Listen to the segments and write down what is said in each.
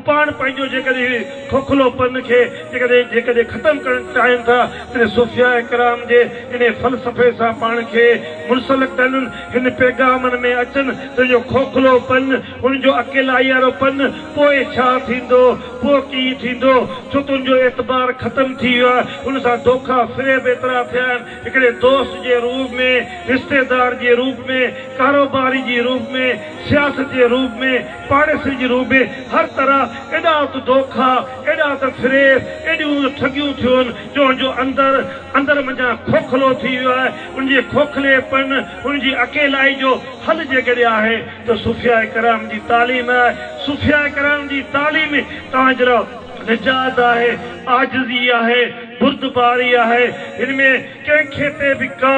پاڻ پنهنجو جيڪڏهن کوکلو پن کي جيڪڏهن جيڪڏهن ختم ڪرڻ چاهين ٿا تڏهن صوفياء ڪرام جي انهي فلسفي سان پاڻ کي منسلڪ ڪن، هن پيغامن ۾ اچن، تنهنجو کوکلو پن، هن جو اڪيلائي وارو پن، پوء ڇا ٿيندو، پوء ڪيئن ٿيندو، ڇو تنهنجو اعتبار ختم ٿي ويو آهي، هن سان دوکا فريب ايترا ٿيا آهن، هڪڙي دوست جي روپ ۾، رشتيدار جي روپ ۾، ڪاروباري جي روپ ۾، سياست جي روپ ۾، پاڙيسري جي روپ ۾، هر طرح ايڏا ته دوکا، ايڏا ته فريب، ايڏيون ته ٺڳيون ٿيون جو هن جو اندر، اندر منجهان کوکلو ٿي ويو آهي. ان جي کوکلي پن، ان جي اڪيلائي جو حل جيڪڏهن آهي ته صوفياء ڪرام جي تعليم آهي. صوفياء ڪرام جي تعليم توهان جي لاء نجات آهي، عاجزي آهي، بردباري آهي. هن ۾ ڪنهن کي تي به ڪا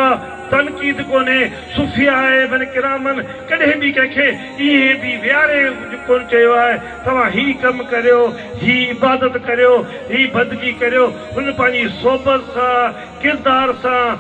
تنقيد ڪونهي. صوفياء بن ڪرامن ڪڏهن به ڪنهن کي ائين به ويهاري ڪونه چيو آهي توهان هي ڪم ڪريو، هي عبادت ڪريو، هي بندگي ڪريو. هن پنهنجي صحبت سان، ڪردار سان،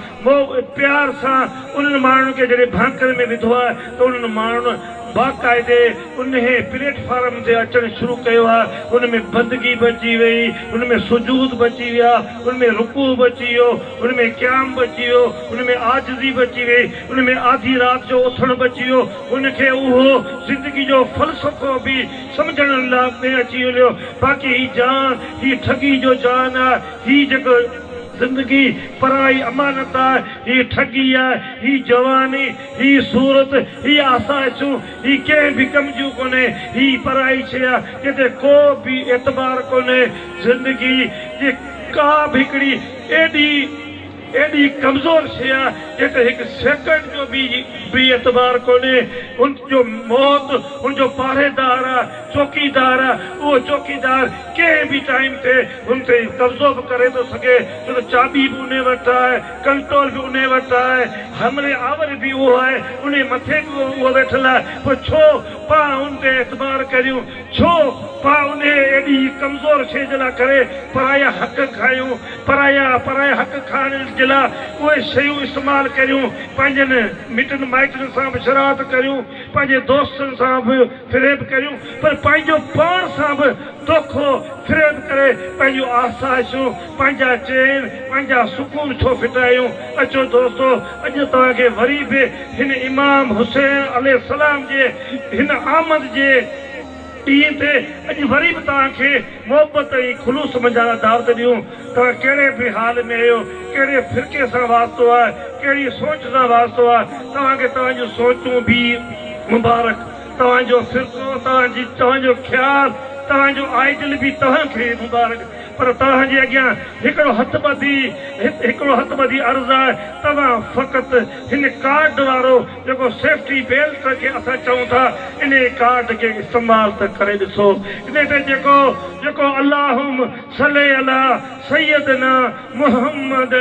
پيار سان انهن ماڻهن کي جڏهن ڀاڪر ۾ وڌو آهي ته انهن ماڻهن باقاعدي انهي پليٽ فارم تي اچڻ شروع ڪيو آهي، ان ۾ بندگي به اچي وئي، ان ۾ سجود به اچي ويا، ان ۾ رڪوع به اچي ويو، ان ۾ قيام به اچي ويو، ان ۾ عاجزي به اچي وئي، ان ۾ آڌي رات جو اٿڻ به اچي ويو، ان کي اهو زندگي جو فلسفو به سمجهڻ لاء ۾ اچي ويو، باقي هي جان، هي ٺڳي جو جان آهي، هي جيڪو. زندگي پرائي امانت آهي، هي ٺڳي آهي، هي جواني، هي صورت، هي آسائشون، هي ڪنهن به ڪم جون ڪونهي، هي پرائي شيء آهي، جنهن تي ڪو به اعتبار ڪونهي. زندگي جي ڪا به هڪڙي ايڏي ايڏي ڪمزور شيء آهي، جنهن تي هڪ سيڪنڊ جو به به اعتبار ڪونهي. ان جو موت ان جو پهريدار آهي، چوڪيدار آهي، اهو چوڪيدار ڪنهن به ٽائيم تي هن تي قبضو به ڪري ٿو سگهي، ڇو ته چاٻي به انهي وٽ آهي، ڪنٽرول به انهي وٽ آهي، حملي آور به اهو آهي، انهي مٿي به اهو ويٺل آهي، پوء ڇو پاڻ ان تي اعتبار ڪريون، ڇو پاڻ انهي ايڏي ڪمزور شيء جي لاء ڪري پرايا حق کايون، پرايا پرايا حق کائڻ جي لاء اهي شيون استعمال ڪريون، پنهنجن مٽن مائٽن سان به شرارت ڪريون، پنهنجي دوستن سان به فريب ڪريون، پر پنهنجو پاڻ سان به دوکو فريب ڪري پنهنجون آسائشون، پنهنجا چين، پنهنجا سڪون ڇو ڦٽايون؟ اچو دوستو! اڄ توهان کي وري به هن امام حسين عليه السلام جي هن آمد جي ڏينهن تي اڄ وري به توهان کي محبت ۽ خلوص منجهان دعوت ڏيون. توهان ڪهڙي به حال ۾ آهيو، ڪهڙي فرقي سان واسطو آهي، ڪهڙي سوچ سان واسطو آهي، توهان کي توهان جون سوچون به مبارڪ. توهان جو فرقو، توهان جي توهان جو خيال، توهان جو آئيڊل به توهان کي مبارڪ پر توهان جي اڳيان هڪڙو هٿ ٻڌي هڪڙو هٿ ٻڌي عرض آهي توهان فقط هن ڪارڊ وارو جيڪو سيفٽي بيلٽ کي اسان چئون ٿا انهي ڪارڊ کي استعمال ته ڪري ڏسو انهي تي جيڪو جيڪو اللهم صلي علي سيدنا محمد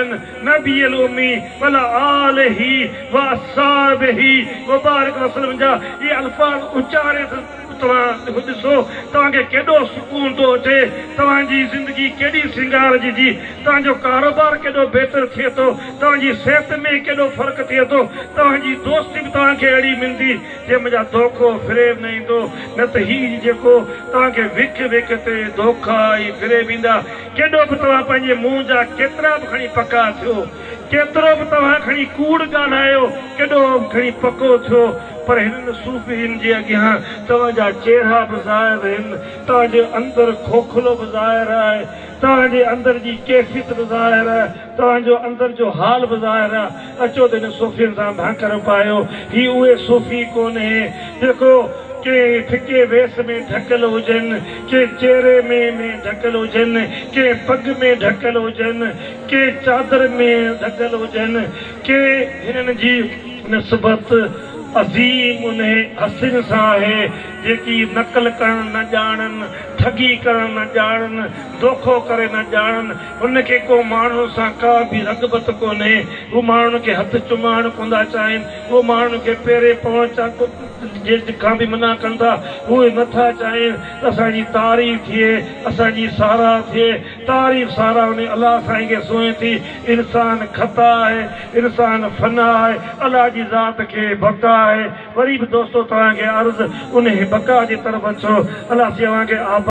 نبي الامي وعلي آله واصحابه وبارڪ وسلم جا اهي الفاظ اچاري ته توهان ڏسو توهان کي ڪيڏو سڪون ٿو اچي، توهان جي زندگي ڪيڏي سينگارجي ٿي، توهان جو ڪاروبار ڪيڏو بهتر ٿئي ٿو، توهان جي صحت ۾ ڪيڏو فرق ٿئي ٿو، توهان جي دوستي به توهان کي اهڙي ملندي جنهن منجهان دوکو فريب نه ايندو، نه ته هي جيڪو توهان کي وک وک تي دوکا ۽ فريب ايندا، ڪيڏو به توهان پنهنجي منهن جا ڪيترا به کڻي پڪا ٿيو، ڪيترو به توهان کڻي ڪوڙ ڳالهايو، ڪيڏو به کڻي پڪو ٿيو، پر هنن صوفين جي اڳيان توهان جا چهرا به ظاهر آهن، توهان جو اندر کوکلو به ظاهر آهي، توهان جي اندر جي ڪيفيت به ظاهر آهي، توهان جو اندر جو حال به ظاهر آهي. اچو ته هن صوفين سان ڀاڪر پايو. هي اهي صوفي ڪونهي، جيڪو ڪنهن ڦڪي ويس ۾ ڍڪيل هجن، ڪنهن چهري ۾ ۾ ڍڪيل هجن، ڪنهن پڳ ۾ ڍڪيل هجن، ڪنهن چادر ۾ ڍڪيل هجن، ڪي هنن جي نسبت عظيم انهي حسين سان آهي، جيڪي نقل ڪرڻ نه ڄاڻن، ٺڳي ڪرڻ نه ڄاڻن، دوکو ڪري نه ڄاڻن، هن کي ڪو ماڻهن سان ڪا به رغبت ڪونهي، هو ماڻهن کي هٿ چمائڻ ڪونه ٿا چاهين، هو ماڻهن کي پيري پوڻ جي کان به منع ڪن ٿا، هو نه ٿا چاهين ته اسان جي تعريف ٿئي، اسان جي ساراهه ٿئي، تعريف ساراهه انهي الله سائين کي سونهين ٿي، انسان خطا آهي، انسان فنا آهي، الله جي ذات کي بقا آهي، وري به دوستو توهان کي عرض انهي بقا جي طرف اچو، الله سائين اوهان کي آباد.